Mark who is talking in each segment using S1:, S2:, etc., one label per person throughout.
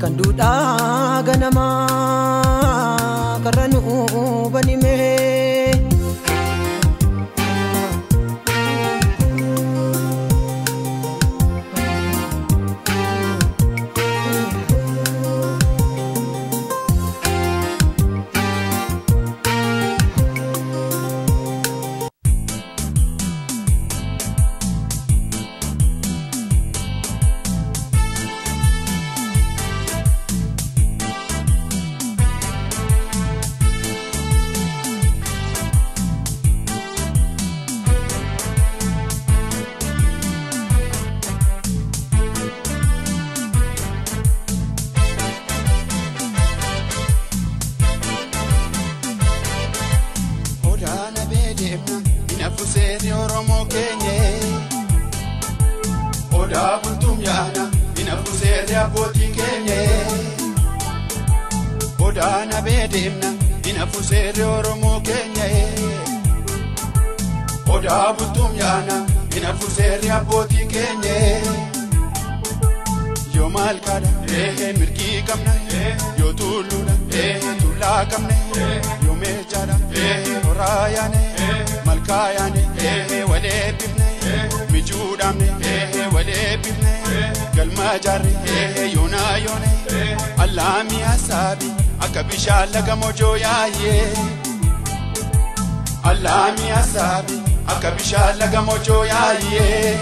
S1: Kan duudhaa ganamaa karra nuu banime.
S2: Laga mojoo yaayee Allaami asaabi akka bishaan laga mojoo yaayee.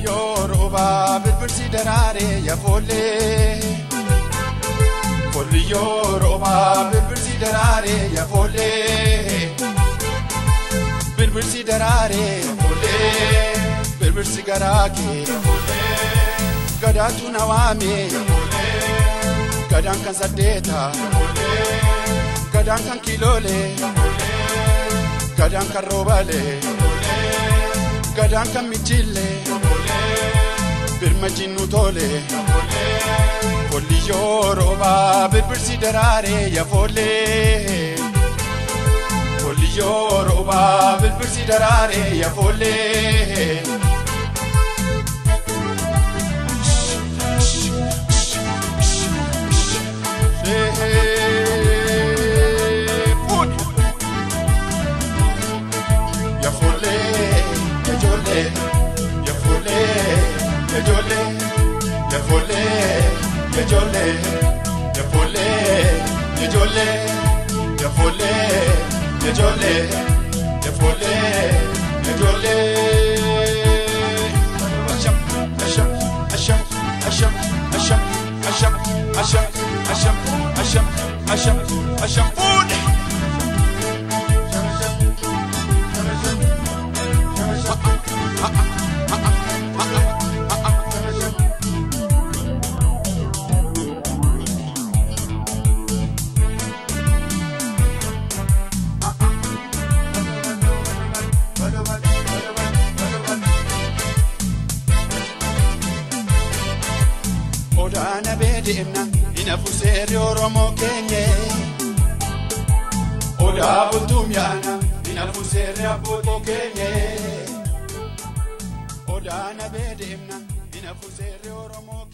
S2: Yoo roobaa birbirsi daraaree yafoollee folli yoo roobaa birbirsi daraaree yafoollee. Birbirsi daraaree yafoollee birbirsi garaa kee yafoollee gadaatu na waame yafoollee gadaan kan saddeeta yafoollee gadaan kan kiloolee yafoollee gadaan kan roobalee yafoollee gadaan kan michillee yafoollee birma jinnu tolee yafoollee folli yoo roobaa birbirsi daraaree yafoollee. Folli yoo roobaa birbirsi daraaree yafoollee. Yafoollee yajoollee yafoollee yajoollee yafoollee yajoollee yafoollee yajoollee yafoollee. Yajoollee yafoollee yajoollee. Asham asham asham asham asham asham asham asham asham asham asham fuudhe. Inafu seerri Oromoo keenye Odaa bultuum yaana inafu seerri abbootii keenye Odaa nabee deemna inafu seerri Oromoo.